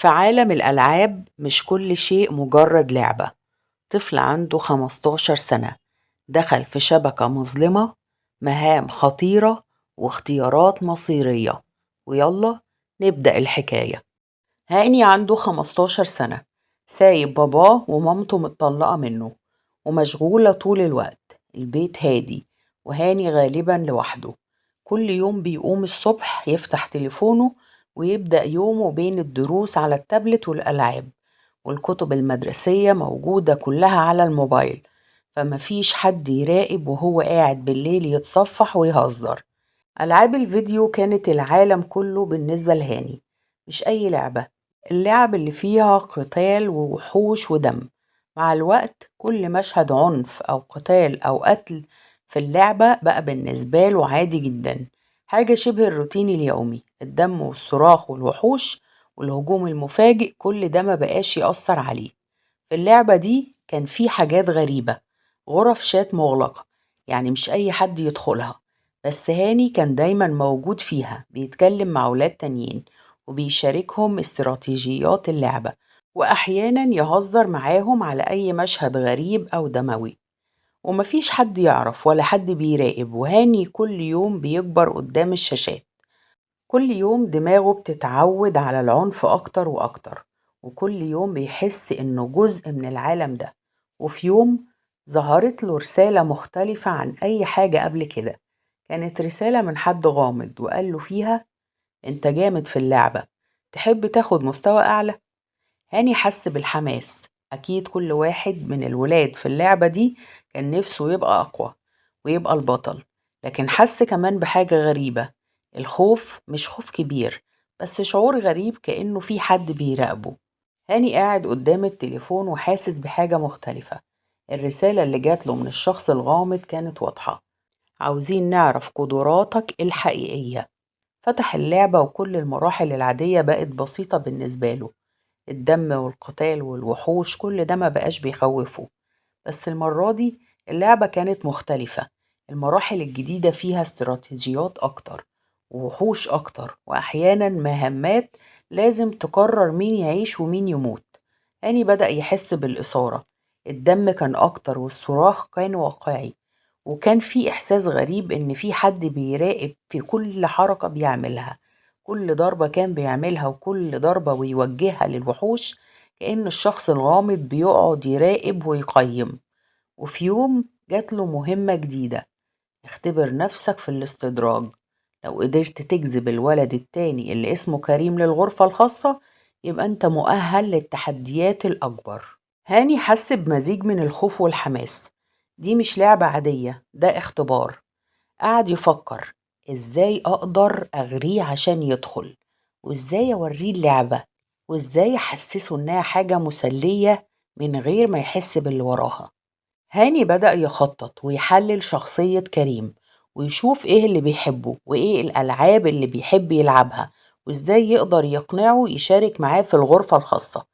في عالم الألعاب مش كل شيء مجرد لعبة. طفل عنده 15 سنة دخل في شبكة مظلمة، مهام خطيرة واختيارات مصيرية. ويلا نبدأ الحكاية. هاني عنده 15 سنة، سايب باباه ومامته متطلقة منه ومشغولة طول الوقت. البيت هادي وهاني غالبا لوحده. كل يوم بيقوم الصبح يفتح تليفونه ويبدأ يومه بين الدروس على التابلت والألعاب، والكتب المدرسية موجودة كلها على الموبايل، فمفيش حد يراقب وهو قاعد بالليل يتصفح ويهزر. ألعاب الفيديو كانت العالم كله بالنسبة لهاني، مش أي لعبة، اللعب اللي فيها قتال ووحوش ودم. مع الوقت كل مشهد عنف أو قتال أو قتل في اللعبة بقى بالنسبة له عادي جدا، حاجة شبه الروتين اليومي. الدم والصراخ والوحوش والهجوم المفاجئ كل ده ما بقاش يأثر عليه. في اللعبة دي كان في حاجات غريبة، غرف شات مغلقة، يعني مش أي حد يدخلها، بس هاني كان دايما موجود فيها، بيتكلم مع أولاد تانيين وبيشاركهم استراتيجيات اللعبة، وأحيانا يهزر معاهم على أي مشهد غريب أو دموي، ومفيش حد يعرف ولا حد بيراقب. وهاني كل يوم بيكبر قدام الشاشات، كل يوم دماغه بتتعود على العنف أكتر وأكتر، وكل يوم بيحس إنه جزء من العالم ده. وفي يوم ظهرت له رسالة مختلفة عن أي حاجة قبل كده، كانت رسالة من حد غامض وقال له فيها: أنت جامد في اللعبة، تحب تاخد مستوى أعلى؟ هاني حس بالحماس، أكيد كل واحد من الولاد في اللعبة دي كان نفسه يبقى أقوى ويبقى البطل، لكن حس كمان بحاجة غريبة، الخوف. مش خوف كبير، بس شعور غريب كأنه في حد بيراقبه. هاني قاعد قدام التليفون وحاسس بحاجة مختلفة. الرسالة اللي جات له من الشخص الغامض كانت واضحة: عاوزين نعرف قدراتك الحقيقية. فتح اللعبة وكل المراحل العادية بقت بسيطة بالنسبة له، الدم والقتال والوحوش كل ده ما بقاش بيخوفه. بس المرة دي اللعبة كانت مختلفة، المراحل الجديدة فيها استراتيجيات أكتر ووحوش أكتر، وأحيانا مهمات لازم تقرر مين يعيش ومين يموت. هاني بدأ يحس بالإثارة، الدم كان أكتر والصراخ كان واقعي، وكان في إحساس غريب إن في حد بيراقب في كل حركة بيعملها، كل ضربة كان بيعملها وكل ضربة ويوجهها للوحوش، كأن الشخص الغامض بيقعد يراقب ويقيم. وفي يوم جات له مهمة جديدة: اختبر نفسك في الاستدراج، لو قدرت تجذب الولد التاني اللي اسمه كريم للغرفة الخاصة يبقى انت مؤهل للتحديات الأكبر. هاني حس بمزيج من الخوف والحماس، دي مش لعبة عادية، ده اختبار. قعد يفكر: ازاي اقدر اغريه عشان يدخل، وازاي اوريه اللعبة، وازاي احسسه انها حاجة مسلية من غير ما يحس باللي وراها. هاني بدأ يخطط ويحلل شخصية كريم، ويشوف ايه اللي بيحبه وايه الألعاب اللي بيحب يلعبها، وازاي يقدر يقنعه يشارك معاه في الغرفة الخاصة.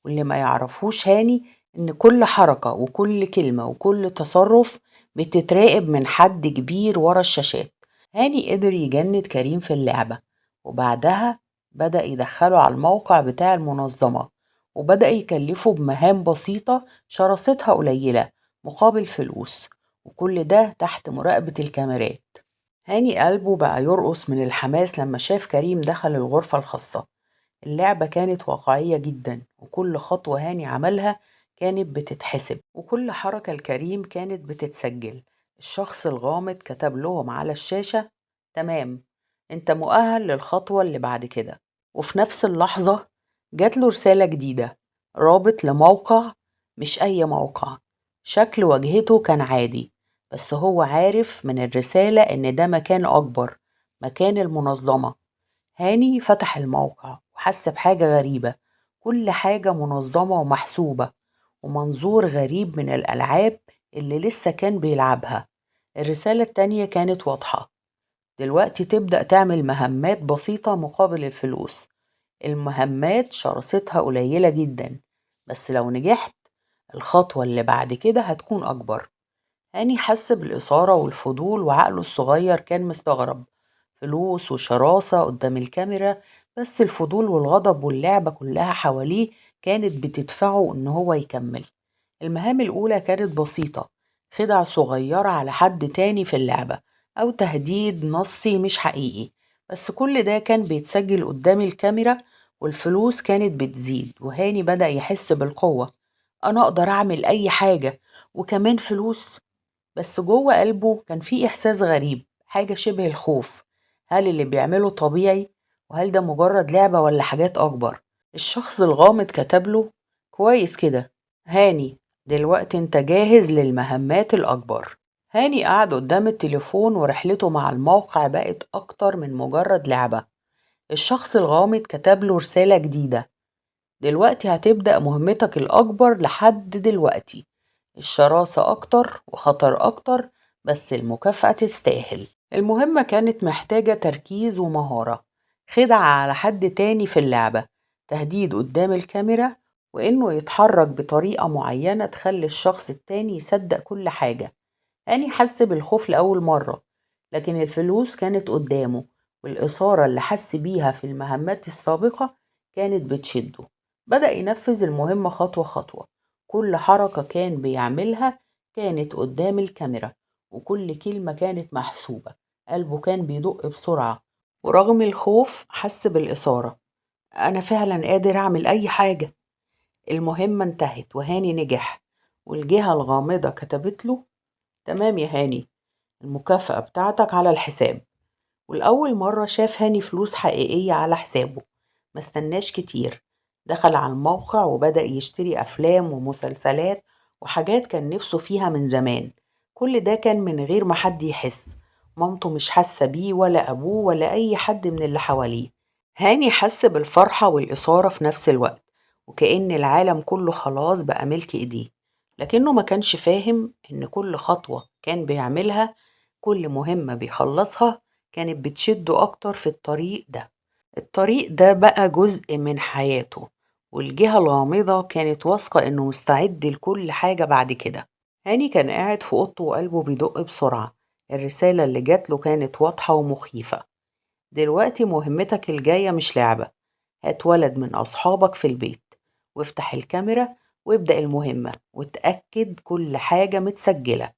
واللي ما يعرفوش هاني ان كل حركة وكل كلمة وكل تصرف بتتراقب من حد كبير ورا الشاشات. هاني قدر يجند كريم في اللعبة، وبعدها بدأ يدخله على الموقع بتاع المنظمة، وبدأ يكلفه بمهام بسيطة شراستها قليلة مقابل فلوس، وكل ده تحت مراقبة الكاميرات. هاني قلبه بقى يرقص من الحماس لما شاف كريم دخل الغرفة الخاصة. اللعبة كانت واقعية جدا، وكل خطوة هاني عملها كانت بتتحسب، وكل حركة لكريم كانت بتتسجل. الشخص الغامض كتب لهم على الشاشة: تمام، انت مؤهل للخطوة اللي بعد كده. وفي نفس اللحظة جات له رسالة جديدة، رابط لموقع، مش أي موقع، شكل واجهته كان عادي، بس هو عارف من الرسالة إن ده مكان أكبر، مكان المنظمة. هاني فتح الموقع وحس بحاجة غريبة، كل حاجة منظمة ومحسوبة، ومنظور غريب من الألعاب اللي لسه كان بيلعبها. الرسالة التانية كانت واضحة: دلوقتي تبدأ تعمل مهمات بسيطة مقابل الفلوس. المهمات شراستها قليلة جدا، بس لو نجحت الخطوة اللي بعد كده هتكون أكبر. هاني حس بالإثارة والفضول، وعقله الصغير كان مستغرب، فلوس وشراسة قدام الكاميرا بس الفضول والغضب واللعبة كلها حواليه كانت بتدفعه إن هو يكمل. المهام الأولى كانت بسيطة، خدع صغيرة على حد تاني في اللعبة أو تهديد نصي مش حقيقي، بس كل ده كان بيتسجل قدام الكاميرا والفلوس كانت بتزيد، وهاني بدأ يحس بالقوة. أنا أقدر أعمل أي حاجة وكمان فلوس. بس جوه قلبه كان في إحساس غريب، حاجة شبه الخوف. هل اللي بيعمله طبيعي؟ وهل ده مجرد لعبة ولا حاجات أكبر؟ الشخص الغامض كتبله: كويس كده هاني، دلوقتي انت جاهز للمهمات الأكبر. هاني قعد قدام التليفون ورحلته مع الموقع بقت أكتر من مجرد لعبة. الشخص الغامض كتب له رسالة جديدة: دلوقتي هتبدأ مهمتك الأكبر لحد دلوقتي، الشراسة أكتر وخطر أكتر، بس المكافأة تستاهل. المهمة كانت محتاجة تركيز ومهارة، خدعة على حد تاني في اللعبة، تهديد قدام الكاميرا، وإنه يتحرك بطريقة معينة تخلي الشخص التاني يصدق كل حاجة. هاني حس بالخوف لأول مرة، لكن الفلوس كانت قدامه، والإثارة اللي حس بيها في المهمات السابقة كانت بتشده. بدأ ينفذ المهمة خطوة خطوة، كل حركة كان بيعملها كانت قدام الكاميرا، وكل كلمة كانت محسوبة. قلبه كان بيدق بسرعة، ورغم الخوف حس بالإثارة. أنا فعلا قادر أعمل أي حاجة. المهمة انتهت وهاني نجح، والجهة الغامضة كتبت له: تمام يا هاني، المكافأة بتاعتك على الحساب. والأول مرة شاف هاني فلوس حقيقية على حسابه. ما استناش كتير، دخل على الموقع وبدأ يشتري أفلام ومسلسلات وحاجات كان نفسه فيها من زمان. كل ده كان من غير ما حد يحس، مامته مش حاسة بيه ولا أبوه ولا أي حد من اللي حواليه. هاني حس بالفرحة والإثارة في نفس الوقت، وكأن العالم كله خلاص بقى ملك إيديه. لكنه ما كانش فاهم إن كل خطوة كان بيعملها، كل مهمة بيخلصها، كانت بتشده أكتر في الطريق ده. الطريق ده بقى جزء من حياته، والجهة الغامضة كانت واثقة إنه مستعد لكل حاجة بعد كده. هاني كان قاعد في أوضته وقلبه بيدق بسرعة. الرسالة اللي جات له كانت واضحة ومخيفة: دلوقتي مهمتك الجاية مش لعبة، هات ولد من أصحابك في البيت وافتح الكاميرا وابدأ المهمة، وتأكد كل حاجة متسجلة.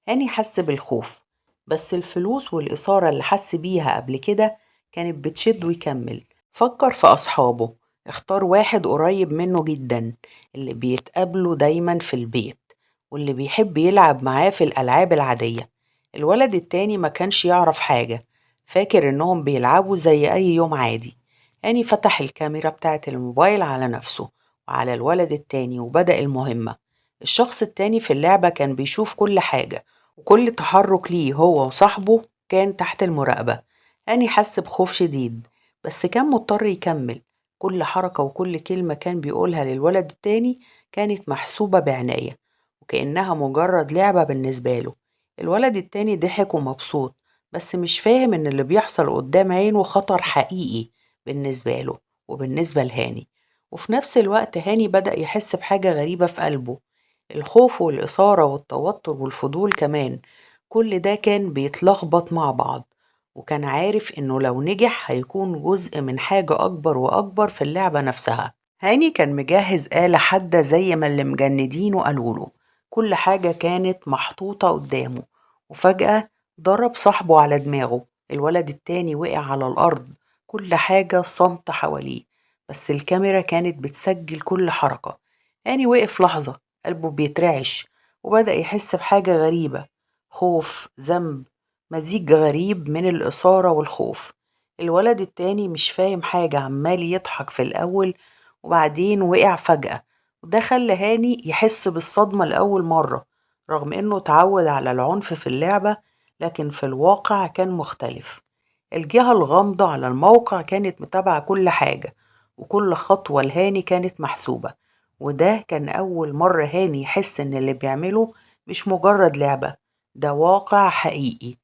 هاني حس بالخوف، بس الفلوس والإثارة اللي حس بيها قبل كده كانت بتشده يكمل. فكر في أصحابه، اختار واحد قريب منه جدا، اللي بيتقابلوا دايما في البيت واللي بيحب يلعب معاه في الألعاب العادية. الولد التاني ما كانش يعرف حاجة، فاكر إنهم بيلعبوا زي أي يوم عادي. هاني فتح الكاميرا بتاعة الموبايل على نفسه وعلى الولد التاني وبدأ المهمة. الشخص التاني في اللعبة كان بيشوف كل حاجة، وكل تحرك ليه هو وصاحبه كان تحت المراقبة. هاني حس بخوف شديد، بس كان مضطر يكمل. كل حركة وكل كلمة كان بيقولها للولد التاني كانت محسوبة بعناية، وكأنها مجرد لعبة بالنسبة له. الولد التاني ضحك ومبسوط، بس مش فاهم إن اللي بيحصل قدام عينه خطر حقيقي بالنسبة له وبالنسبة لهاني. وفي نفس الوقت هاني بدأ يحس بحاجة غريبة في قلبه، الخوف والإثارة والتوتر والفضول كمان، كل ده كان بيتلخبط مع بعض. وكان عارف إنه لو نجح هيكون جزء من حاجة أكبر وأكبر في اللعبة نفسها. هاني كان مجهز آلة حادة زي ما اللي مجندينه قالوا له، كل حاجة كانت محطوطة قدامه. وفجأة ضرب صاحبه على دماغه، الولد التاني وقع على الأرض، كل حاجة صمت حواليه، بس الكاميرا كانت بتسجل كل حركة. هاني وقف لحظة، قلبه بيترعش، وبدأ يحس بحاجة غريبة، خوف، ذنب، مزيج غريب من الإثارة والخوف. الولد التاني مش فاهم حاجة، عمال يضحك في الأول وبعدين وقع فجأة، وده خلى هاني يحس بالصدمة لأول مرة. رغم إنه اتعود على العنف في اللعبة، لكن في الواقع كان مختلف. الجهة الغامضة على الموقع كانت متابعة كل حاجة، وكل خطوة لهاني كانت محسوبة. وده كان أول مرة هاني يحس إن اللي بيعمله مش مجرد لعبة، ده واقع حقيقي.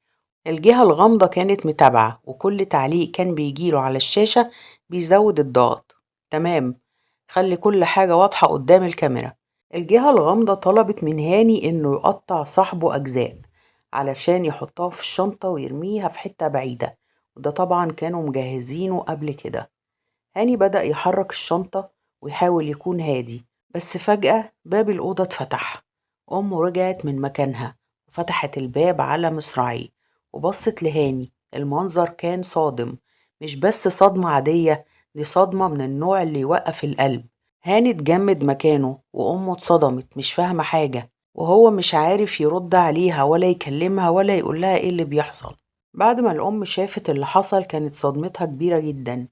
الجهة الغامضة كانت متابعة، وكل تعليق كان بيجيله على الشاشة بيزود الضغط. تمام، خلي كل حاجة واضحة قدام الكاميرا. الجهة الغامضة طلبت من هاني إنه يقطع صاحبه أجزاء علشان يحطها في الشنطة ويرميها في حتة بعيدة، وده طبعا كانوا مجهزينه قبل كده. هاني بدأ يحرك الشنطة ويحاول يكون هادي، بس فجأة باب الأوضة اتفتح. أمه رجعت من مكانها وفتحت الباب على مصراعيه وبصت لهاني. المنظر كان صادم، مش بس صدمة عادية، دي صدمة من النوع اللي يوقف القلب. هاني اتجمد مكانه وأمه اتصدمت مش فاهمة حاجة، وهو مش عارف يرد عليها ولا يكلمها ولا يقولها ايه اللي بيحصل. بعد ما الأم شافت اللي حصل كانت صدمتها كبيرة جدا،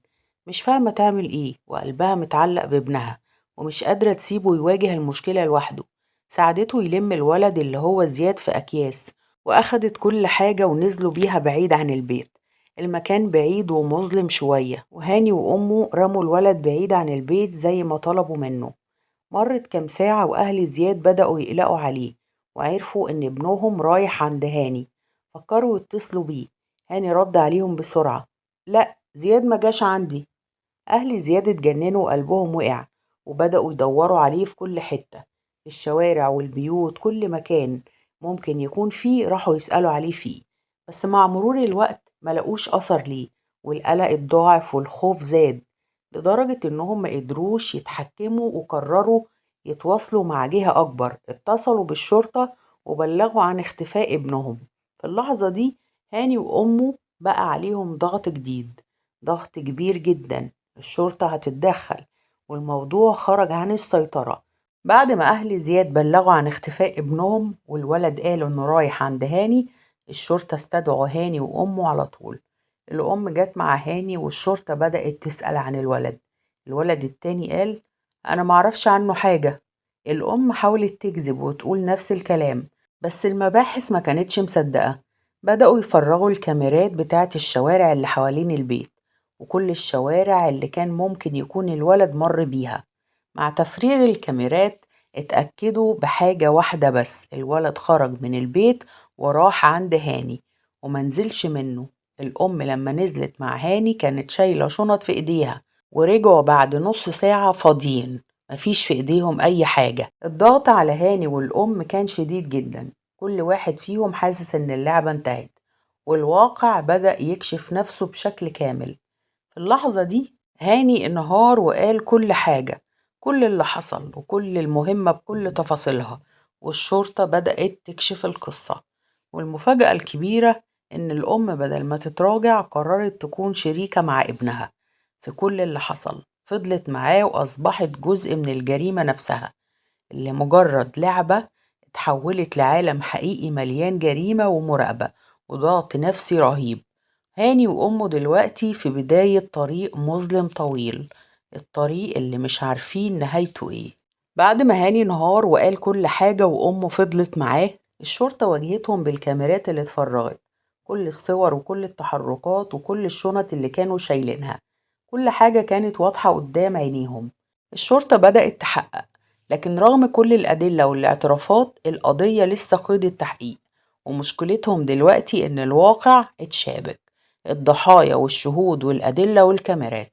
مش فاهمة تعمل ايه، وقلبها متعلق بابنها ومش قادرة تسيبه يواجه المشكلة لوحده. ساعدته يلم الولد اللي هو زياد في أكياس، وأخدت كل حاجة ونزلوا بيها بعيد عن البيت. المكان بعيد ومظلم شوية، وهاني وأمه رموا الولد بعيد عن البيت زي ما طلبوا منه. مرت كام ساعة وأهل زياد بدأوا يقلقوا عليه، وعرفوا إن ابنهم رايح عند هاني. فكروا يتصلوا بيه. هاني رد عليهم بسرعة، لا زياد ما جاش عندي. أهل زياد اتجننوا وقلبهم وقع، وبدأوا يدوروا عليه في كل حتة، في الشوارع والبيوت، كل مكان ممكن يكون فيه راحوا يسألوا عليه فيه. بس مع مرور الوقت ما لقوش أثر ليه، والقلق اتضاعف والخوف زاد لدرجة إنهم ما قدروش يتحكموا وقرروا يتواصلوا مع جهة أكبر. اتصلوا بالشرطة وبلغوا عن اختفاء ابنهم. في اللحظة دي هاني وأمه بقى عليهم ضغط جديد، ضغط كبير جدا. الشرطة هتتدخل والموضوع خرج عن السيطرة. بعد ما أهل زياد بلغوا عن اختفاء ابنهم والولد قال إنه رايح عند هاني، الشرطة استدعوا هاني وأمه على طول. الأم جت مع هاني والشرطة بدأت تسأل عن الولد. الولد التاني قال أنا معرفش عنه حاجة. الأم حاولت تكذب وتقول نفس الكلام، بس المباحث ما كانتش مصدقة. بدأوا يفرغوا الكاميرات بتاعة الشوارع اللي حوالين البيت وكل الشوارع اللي كان ممكن يكون الولد مر بيها. مع تفريغ الكاميرات اتأكدوا بحاجة واحدة بس، الولد خرج من البيت وراح عند هاني ومنزلش منه. الأم لما نزلت مع هاني كانت شايلة شنط في إيديها، ورجعوا بعد نص ساعة فاضيين، مفيش في إيديهم أي حاجة. الضغط على هاني والأم كان شديد جدا، كل واحد فيهم حاسس إن اللعبة انتهت والواقع بدأ يكشف نفسه بشكل كامل. في اللحظة دي هاني انهار وقال كل حاجة، كل اللي حصل وكل المهمة بكل تفاصيلها، والشرطة بدأت تكشف القصة. والمفاجأة الكبيرة إن الأم بدل ما تتراجع قررت تكون شريكة مع ابنها في كل اللي حصل، فضلت معاه وأصبحت جزء من الجريمة نفسها اللي مجرد لعبة اتحولت لعالم حقيقي مليان جريمة ومراقبة وضغط نفسي رهيب. هاني وأمه دلوقتي في بداية طريق مظلم طويل، الطريق اللي مش عارفين نهايته ايه. بعد ما هاني انهار وقال كل حاجة وأمه فضلت معاه، الشرطة واجهتهم بالكاميرات اللي اتفرغت، كل الصور وكل التحركات وكل الشنط اللي كانوا شايلينها، كل حاجة كانت واضحة قدام عينيهم. الشرطة بدأت تحقق، لكن رغم كل الأدلة والاعترافات القضية لسه قيد التحقيق، ومشكلتهم دلوقتي إن الواقع اتشابك، الضحايا والشهود والأدلة والكاميرات.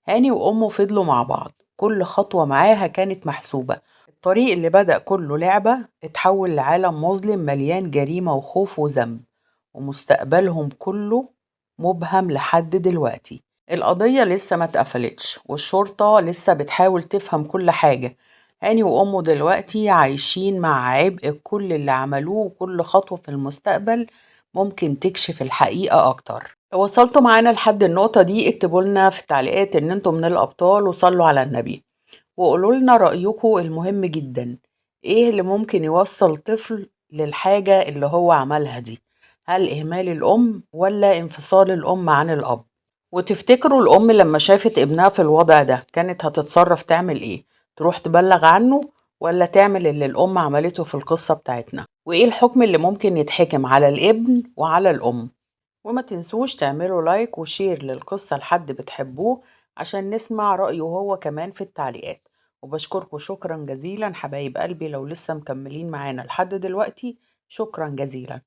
هاني وأمه فضلوا مع بعض، كل خطوة معاها كانت محسوبة. الطريق اللي بدأ كله لعبة اتحول لعالم مظلم مليان جريمة وخوف وذنب، ومستقبلهم كله مبهم لحد دلوقتي. القضية لسه ما اتقفلتش والشرطة لسه بتحاول تفهم كل حاجة. هاني وأمه دلوقتي عايشين مع عبء كل اللي عملوه، وكل خطوة في المستقبل ممكن تكشف الحقيقة أكتر. لو وصلتوا معانا لحد النقطة دي اكتبوا لنا في التعليقات إن انتم من الأبطال وصلوا على النبي، وقولوا لنا رأيكم المهم جدا، ايه اللي ممكن يوصل طفل للحاجة اللي هو عملها دي؟ هل إهمال الأم ولا انفصال الأم عن الأب؟ وتفتكروا الأم لما شافت ابنها في الوضع ده كانت هتتصرف تعمل ايه؟ تروح تبلغ عنه ولا تعمل اللي الأم عملته في القصة بتاعتنا؟ وإيه الحكم اللي ممكن يتحكم على الابن وعلى الأم؟ وما تنسوش تعملوا like و share للقصة لحد بتحبوه عشان نسمع رأيه هو كمان في التعليقات. وبشكركم شكرا جزيلا حبايب قلبي، لو لسه مكملين معانا لحد دلوقتي شكرا جزيلا.